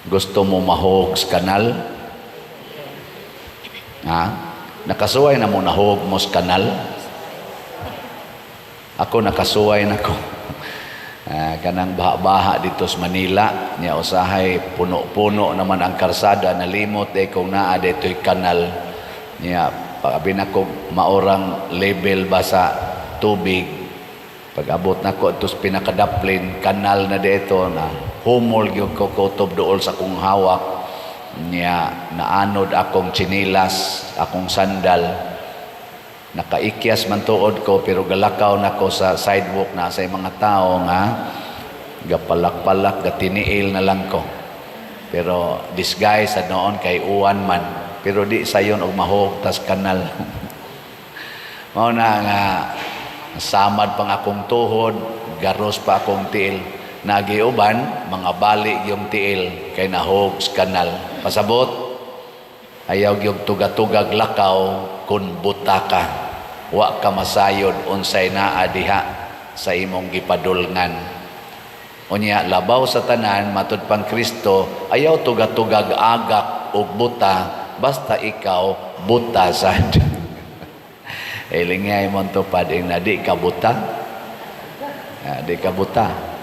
Gusto mo mahog sa kanal? Ha? Nakasuway na mo nahog mo sa kanal? Ako, nakasuway na ko. Kanang baha-baha dito sa Manila niya, usahay puno-puno naman ang karsada, nalimot eh kung naa dito'y kanal niya. Pag nako maorang level ba sa tubig, pag abot nako ito sa pinakadaplin, kanal na dito na, humol gyud ko kutob duol sa kong hawak niya, naanod akong tsinilas, akong sandal. Nakaikyas man tuod ko, pero galakaw nako sa sidewalk na sa mga tao nga gapalak-palak, gatiniil na lang ko. Pero disguise sa noon kay uwan man, pero di sayon og mahog tas kanal. Mao na nga samad pang akong tuhod, garos pa akong tiil. Nagiuban mga bali yung tiil kay nahog sa kanal. Pasabot, ayaw gyud tuga-tugag lakaw kun buta ka. Wa ka masayod unsay naa diha sa imong gipadulngan. Unya, labaw sa tanan, matud pang Kristo, ayaw tuga-tugag agak og buta, basta ikaw buta sad. Ilingay mo tupad ing na di ka buta. Di ka buta.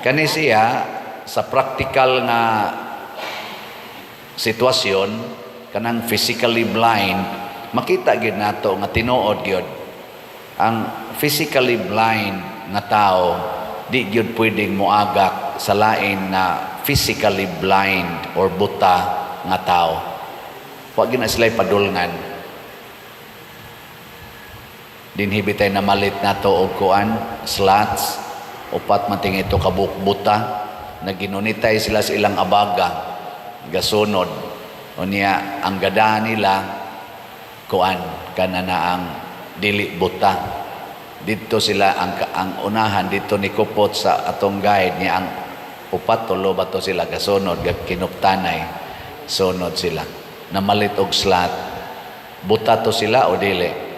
Kani siya sa practical nga sitwasyon, kanang physically blind, makita gyud nato nga tinuod gyud ang physically blind nga tao di gyud pwedeng moagak sa lain na physically blind or buta nga tao. Wa gyud na sila padulngan. Dinhi bitay namalit nato og kuan, slots, upat man tingi to kabuok buta, naginunitay sila sa ilang abaga, gasunod. Unya ang gada nila kuan kana na ang dili buta. Didto sila ang unahan didto ni kupot sa atong guide niya ang upat, tulo ba to sila gasunod, kinuptanay, sunod sila namalit og slot. Buta to sila o dili?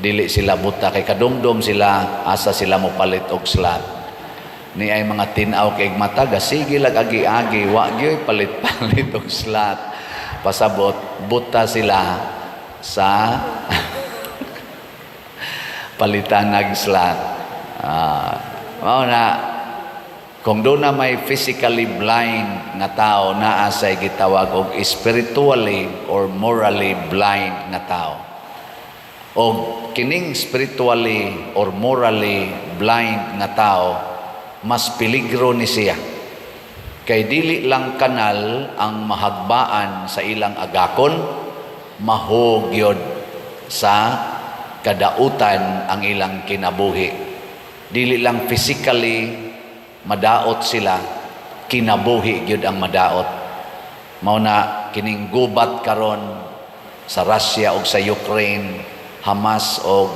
Dili sila buta kay kadumdum sila asa sila mopalit og slot. Ni ay mga tin-aw kay mata, sige lag agi-agi, wa gyoy palit-palit og slot. Pasabot, buta sila sa palitan ng slot. Mao na kung doon na may physically blind nga tao, naa say gitawag og spiritually or morally blind nga tao. O kining spiritually or morally blind nga tao, mas peligro ni siya. Kay dili lang kanal ang mahagbaan sa ilang agakon, mahugyod sa kadautan ang ilang kinabuhi. Dili lang physically madaot sila, kinabuhi gyud ang madaot. Mao na kining gubat karon sa Russia ug sa Ukraine, Hamas og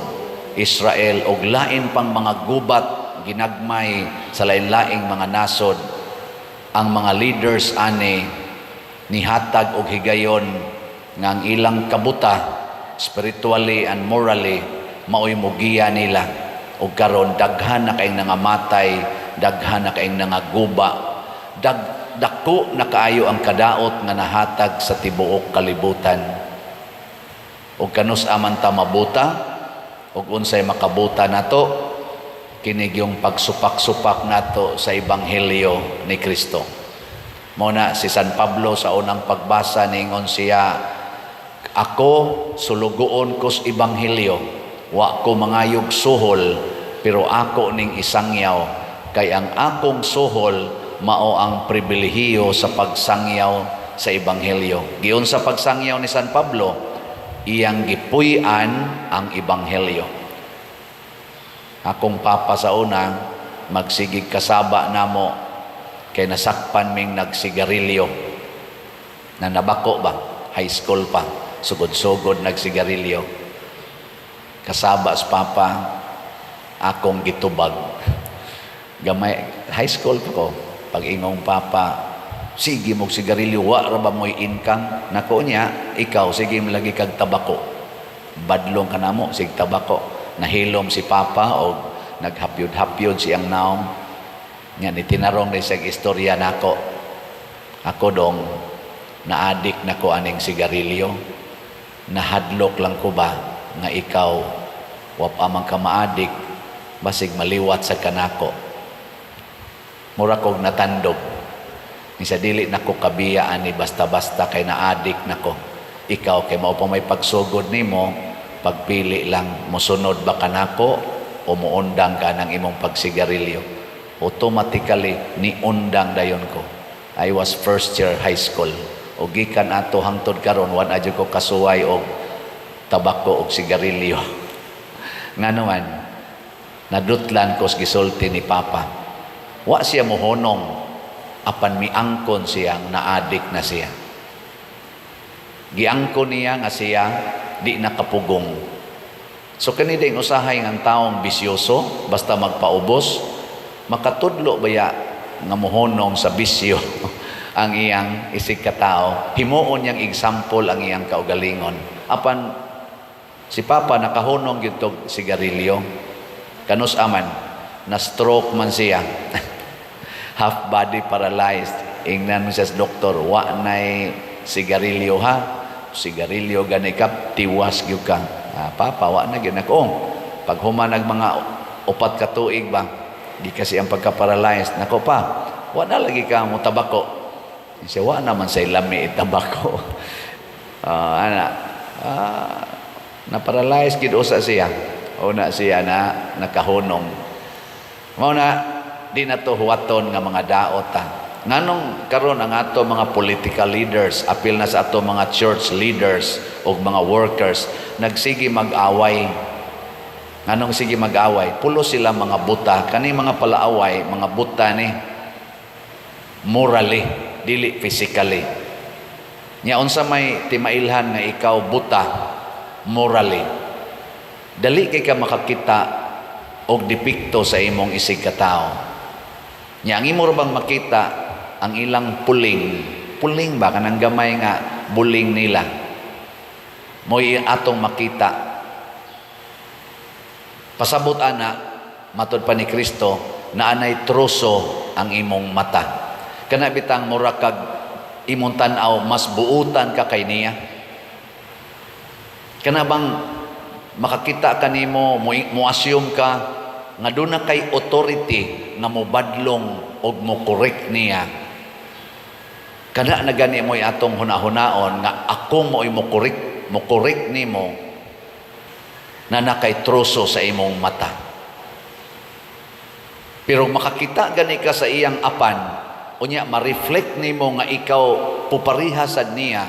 Israel og lain pang mga gubat ginagmay sa lain-laing mga nasod, ang mga leaders ani nihatag og higayon nga ang ilang kabuta spiritually and morally maoy mugiya nila. Ug karon daghan na kaayong nangamatay, daghan na kaayong nangaguba, dako na kaayo ang kadaot nga nahatag sa tibuok kalibutan. Ug kanus-a man ta mabuta? Ug unsay makabuta nato? Kini yung pagsupak-supak nato sa ebanghelyo ni Kristo. Mao na si San Pablo sa unang pagbasa ningon siya, "Ako sulugoon ko sa ebanghelyo, wa ko mangayog suhol, pero ako ning isangyaw kay ang akong suhol mao ang pribilehiyo sa pagsangyaw sa ebanghelyo." Giunsa pagsangyaw ni San Pablo? Iyang gipuy-an ang ebanghelyo. Akong papa sa una, magsigig kasaba namo kay nasakpan ming nagsigarilyo. Na nabako ba? High school pa. Sugod-sugod nagsigarilyo. Kasaba sa papa, akong gitubag. Gamay, high school pa ko. Pag ingong papa, "Sige mo sigarilyo, wa ra ba mo'y income?" Nako niya, "Ikaw, sige mo lagi kag tabako. Badlong ka namo, sig tabako." Nahilom si papa o naghapyod-hapyod siyang naong. Nga ni tinarong ni sa istorya nako. Ako dong naadik nako aning sigarilyo. Nahadlok lang ko ba nga ikaw wa pa man ka maadik, basig maliwat sa kanako. Mura kog natandog. Isa dili nako kabiya ani basta-basta kay naadik nako. Ikaw kay mao pa may pagsugod nimo, pagpili lang, mosunod ba kanako o muundang ka ng imong pagsigarilyo. Automatically niundang dayon ko. I was first year high school. O gikan ato hangtod karon, wa na ko kasuway og tabako og sigarilyo. Ngano man, nadutlan ko sa gisulti ni Papa. Wa siya mohonong, apan miangkon siya naadik na siya. Giangkon niya nga siya di nakapugong. So kani din usahay ng taong bisyoso, basta magpaubos, makatudlo baya nga mohonong sa bisyo ang iyang isig katao, himuon niyang example ang iyang kaugalingon. Apan si Papa nakahunong gyud tog sigarilyo. Kanus aman na stroke man siya. Half body paralyzed. Ingnan mo siya sa doktor, "Wa nay sigarilyo ha. Sigarilyo gani ka, tiwas gyud ka." "Ah, Papa, wa na gyud nako." Pag human nag mga 4 ka tuig ba, di kasi ang pagka-paralyzed. "Nako pa, wa na lagi ka mo tabako." Siya, "Wa naman sa lami tabako." Ana, na-paralyze gid usa siya. Una siya na nakahunong. Mao na di na to huwaton nga mga daot ta. Nganong karon ang ato mga political leaders, apil na sa ato mga church leaders o mga workers, nagsige mag-away? Nganong sige mag-away? Pulos sila mga buta. Kani mga palaaway, mga buta ni morally, dili physically. Nya unsa may timailhan nga ikaw buta morally? Dali kay ka makakita og depekto sa imong isig katao. Nya ang imo ra bang makita ang ilang puling, puling ba, kanang gamay nga buling nila. Mo'y atong makita. Pasabot ana, matod pa ni Kristo, na anay troso ang imong mata. Kana bitang mura kag imong tan-aw mas buutan ka kay niya. Kana bang makakita ka nimo, mo assume ka nga doon na kay authority nga mobadlong og mo correct niya. Kana na gani mo'y atong hunahunaon nga ako mo'y mo correct nimo na nakay troso sa imong mata. Pero makakita gani ka sa iyang apan, unya ma-reflect nimo nga ikaw pupariha sad niya,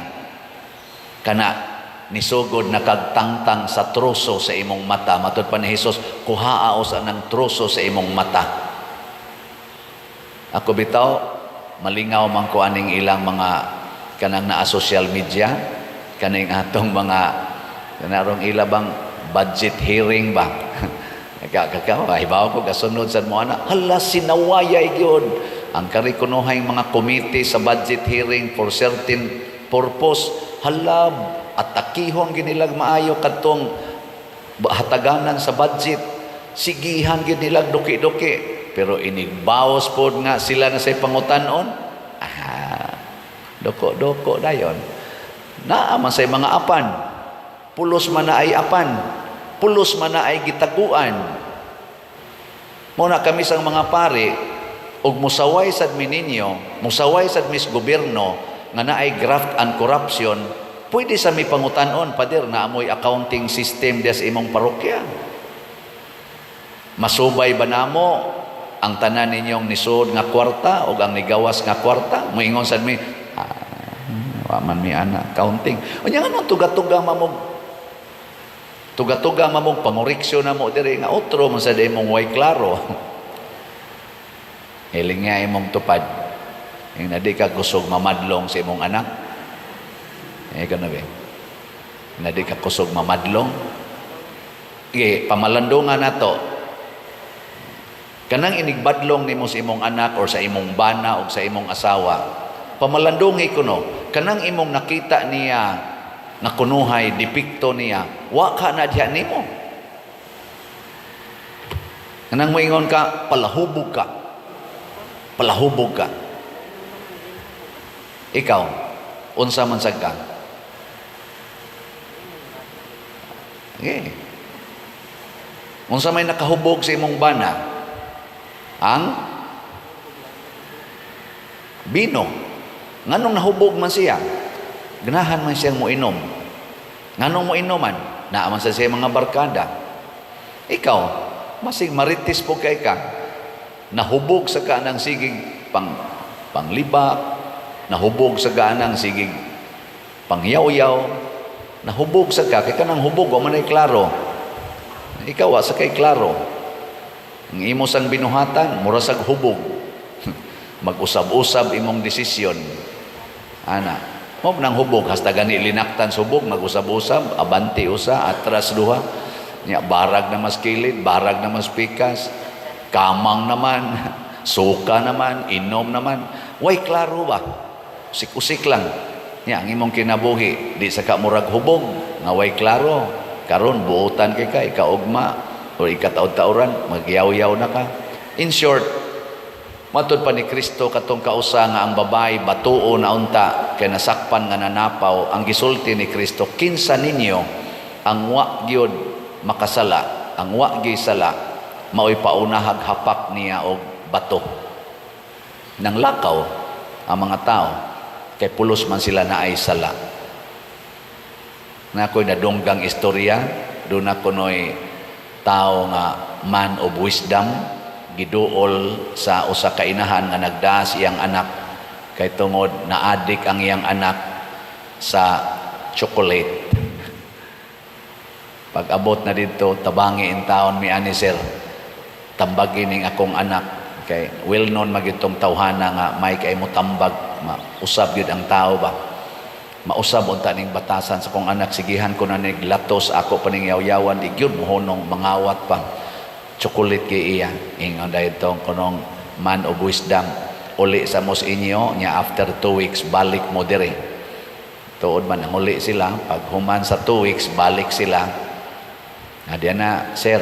kana nisugod na kagtangtang sa troso sa imong mata. Matod pa ni Jesus, kuhaa sa nang troso sa imong mata. Ako bitaw, malingaw man ko aning ilang mga kanang naa social media, kaning atong mga kanarong ila bang budget hearing ba. Kaka hibaw ko kasunod sad mo ana, hala, sinawayay gyud ang kari kunuhay mga committee sa budget hearing for certain purpose. Hala, atakihon ginilag maayo kadtong hataganan sa budget, sigihan gid nilag duki-duki, pero inigbaos pod nga sila na say pangutan-on, doko-doko dayon. Naa man say mga apan, pulos man na ay apan, pulos man na ay gitaguan. Mo na kami sang mga pari ug musaway sad mi ninyo, musaway sad mis gobyerno nga naay graft and corruption, pwede sa mi pangutan-on, "Pader, naa moy accounting system des imong parokya? Masubay ba namo ang tanan ninyong nisod nga kwarta o ang nigawas nga kwarta?" Moingon sad mi, "Ah, wa man mi ana accounting." Unya nga tuga-tuga mamog tuga-tuga mamog pangoreksyon na mo diri nga otro man sa imong way klaro. Hiling nga imong tupad. Yung na di ka kusog mamadlong sa imong anak. Eh, gano ba? Na di ka kusog mamadlong. Sige, pamalandungan na to. Kanang inigbadlong nimo sa imong anak or sa imong bana o sa imong asawa, pamalandungi ko no, kanang imong nakita niya nga kunuhay, depekto niya, wa ka na diha nimo. Kanang moingon ka, "Palahubog ka." Palahubog ka. Ikaw, unsa man sad ka? Okay. Unsa may nakahubog sa imong bana? Ang bino. Nganong nahubog man siya? Ganahan man siyang moinom. Nganong moinom man? Naa man sa siya mga barkada. Ikaw, masig maritis po kay ka. Nahubog sa kanang sigig panglibak, nahubog sa kanang sigig pangyaw-yaw, nahubog sa ka, kay kanang hubog, wa man ay klaro. Ikaw, wa sa kay klaro. Ang imo sang binuhatan, mura sag hubog. Mag-usab-usab imong desisyon. Ana, mo nang hubog, hasta gani linaktan sa hubog, mag-usab-usab, abante usa, atras duha. Nya barag na mas kilid, barag na mas pikas, kamang naman, suka naman, inom naman. Way klaro ba? Usik-usik lang. Nya ang imong kinabuhi, di sa ka murag hubog, nga way klaro. Karon buotan kay ka, ikaugma, o ikataod-taoran, magyaw-yaw na ka. In short, matud pa ni Kristo katong kausa nga ang babae batuo na unta kay nasakpan nga nanapaw, ang gisulti ni Kristo, kinsa ninyo ang wa gyud makasala, ang wa gyud sala, maoy paunahag hapak niya og bato. Nang lakaw ang mga tao kay pulos man sila naay sala. Na ako'y nadunggang istorya, doon ako no'y tao nga man of wisdom, giduol sa usa ka inahan nga nagdaas iyang anak kay tungod naadik ang iyang anak sa chocolate. Pag abot na dito, tabangi in taon mi ani, "Sir, tambagi ning akong anak," kay well known magitong tawhana nga may kay mo tambag, mausab gyud ang tao ba. "Mausab unta ning batasan sa kong anak, sigihan ko na nig latos, ako pa ning yaw-yawan, di gyud mohunong, mangawat pa. Chocolate kay iya." Ingon dayon tong kunong man of wisdom, "Uli sa mos inyo nya, after 2 weeks balik mo dire." Tuod man nanguli sila, pag human sa 2 weeks balik sila. Nga na, "Sir,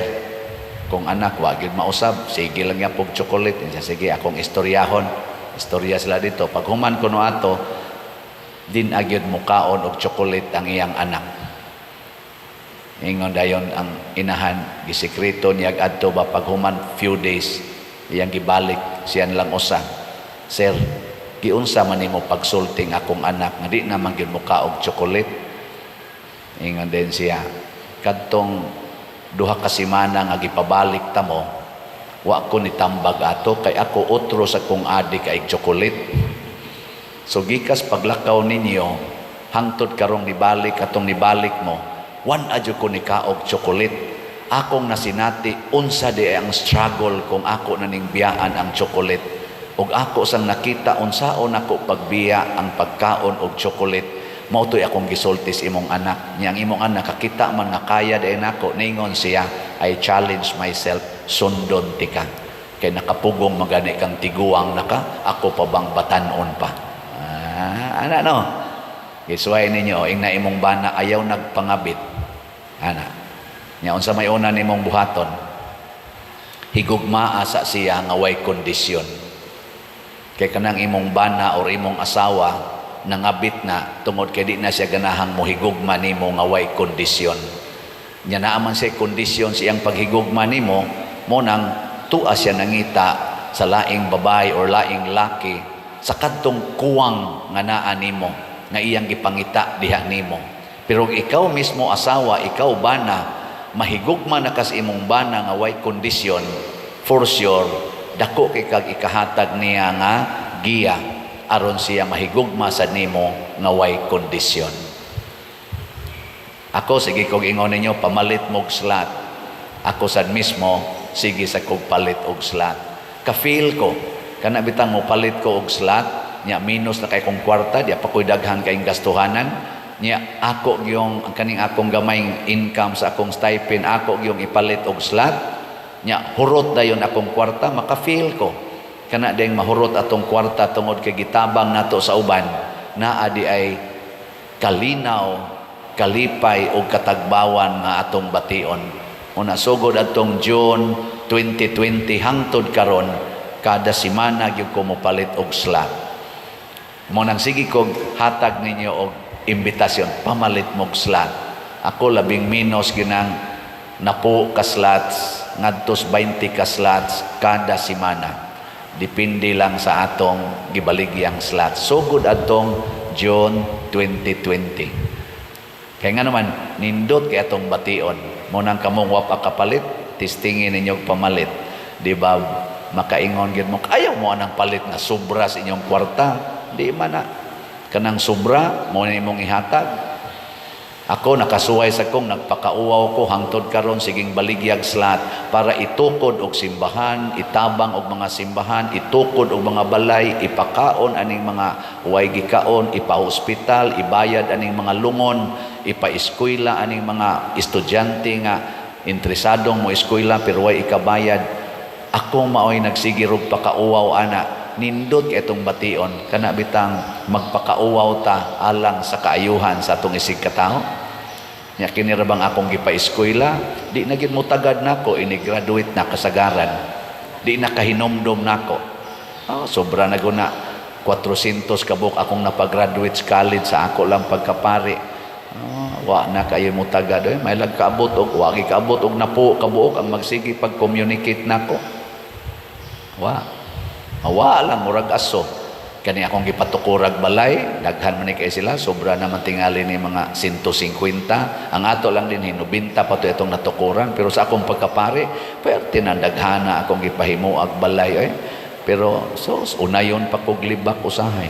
kung anak wa gyud mausab, sige lang niya pog chocolate." Siya, "Sige, akong istoryahon." Istorya sila dito. Pag human kuno ato, din agyod mukaon og chocolate ang iyang anak. Ingon dayon ang inahan, gisikreto niya adto ba, pag human few days, iyang gibalik siyan lang usa. "Sir, giunsa man nimo pagsulting akong anak nga di naman gyud muka og chocolate?" Ingon din siya, "Kadtong 2 ka semana nga gipabalik ta mo, wa ko ni tambag ato kay ako otro sa kong adik ay chocolate. So gikas paglakaw ninyo hangtod karong nibalik atong nibalik mo, wan adyo ko ni kaog chocolate. Akong nasinati unsa di ang struggle kung ako na ning biyaan ang chocolate. Ug ako sang nakita unsaon ako pagbiya ang pagkaon og chocolate. Mao to'y akong gisulti sa imong anak. Nya ang imong anak kakita man nga kaya di nako, ningon siya, 'I challenge myself, sundon tika. Kay nakapugong magani kang tiguang naka, ako pa bang batanon pa?'" Ah, ana no. Gisuway ninyo, ing na imong bana ayaw nagpangabit. Ana. Nya unsa may una nimong buhaton? Higugmaa sa siya nga way kondisyon. Kay kanang imong bana or imong asawa nangabit na tungod kay di na siya ganahang mohigugma nimo nga way kondisyon. Nya naa man siya kondisyon sa iyang paghigugma nimo, mo nang tua siya nangita sa laing babae or laing laki sa kadtong kuwang nga naa nimo nga iyang gipangita diha nimo. Pero ikaw mismo asawa, ikaw bana, mahigugma na kas imong bana nga way kondisyon, for sure dako kay kag ikahatag niya nga giya aron siya mahigugma sa nimo nga way kondisyon. Ako sige kog ingon ninyo, pamalit mo og slot. Ako sad mismo sige sa kog palit og slot. Ka-feel ko kana bitang mo palit ko og slot nya minus na kay kong kwarta, di pa ko'y daghan kayong gastuhanan. Nya ako gyung ang kaning akong gamayng income sa akong stipend, ako gyung ipalit og slot. Nya hurot dayon akong kwarta, maka-feel ko kana ding mahurot atong kwarta tungod kay gitabang nato sa uban, naa di ay kalinaw, kalipay og katagbawan nga atong bation. Una sugod atong June 2020 hangtod karon, Kada semana gyud ko mopalit og slot. Mao nang sige kog hatag ninyo og imbitasyon, pamalit mo'g slot. Ako, labing menos ginang 10 ka slots ngadtos 20 ka slots kada semana. Depende lang sa atong gibaligyang slots. Sugod adtong June 2020. Kaya nga naman, nindot kay atong bation. Mao nang kamong wa pa kapalit, testingin ninyo pamalit. Di ba, makaingon gyud mo, ayaw mo anang palit nga sobra sa inyong kwarta. Di man na. Kanang sobra, mao na imong ihatag. Ako, nakasuway sa kong nagpakauwaw ko hangtod karon, siging baligyag slot para itukod og simbahan, itabang og mga simbahan, itukod og mga balay, ipakaon aning mga way gikaon, ipa-hospital, ibayad aning mga lungon, ipa-eskwela aning mga estudyante nga interesadong mo eskwela pero way ikabayad. Ako maoy nagsige rog pakauwaw ana. Nindot kay atong bation, kana bitang magpakauwaw ta alang sa kaayuhan sa atong isig katawo. Nya kini ra bang akong gipa-eskwela, di na gyud motagad nako, ini-graduate na kasagaran. Di na kahinomdom nako. Oh, sobra na guna 400 kabuk akong napagraduate sa college sa ako lang pagkapari. Oh, wa na kayo motagad oy, may lag kaabot og wa gi kaabot og 10 kabuok ang magsige pag-communicate nako. Wa. Wa lang, murag aso. Kani akong gipatukurag balay, daghan man ni kay sila, sobra naman tingali ni mga 150. Ang ato lang din 90 pa to itong natukuran, pero sa akong pagkapari, pwerte na daghana akong gipahimuag balay oy. Pero so unayon pa kog libak usahay.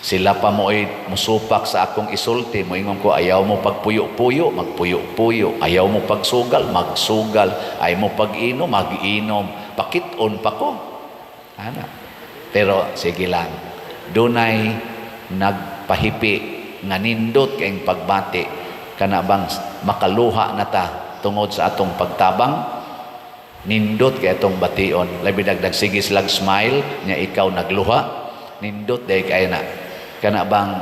Sila pa mo ay musupak sa akong isulti. Moingon ko, "Ayaw mo pagpuyo-puyo, magpuyo-puyo. Ayaw mo pagsugal, magsugal. Ayaw mo pag-inom, mag-inom." Pakit-on pa ko. Ana. Pero sige lang. Dunay nagpahipi nga nindot kayong pagbati. Kana bang makaluha na ta tungod sa atong pagtabang? Nindot kay atong bation. Labi dagdag sige silag smile nya ikaw nagluha. Nindot day kay na. Kana bang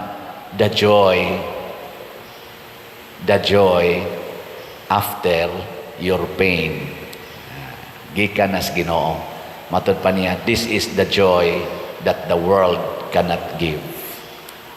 the joy after your pain. Gikan nas Ginoo. Matod pa niya, this is the joy that the world cannot give.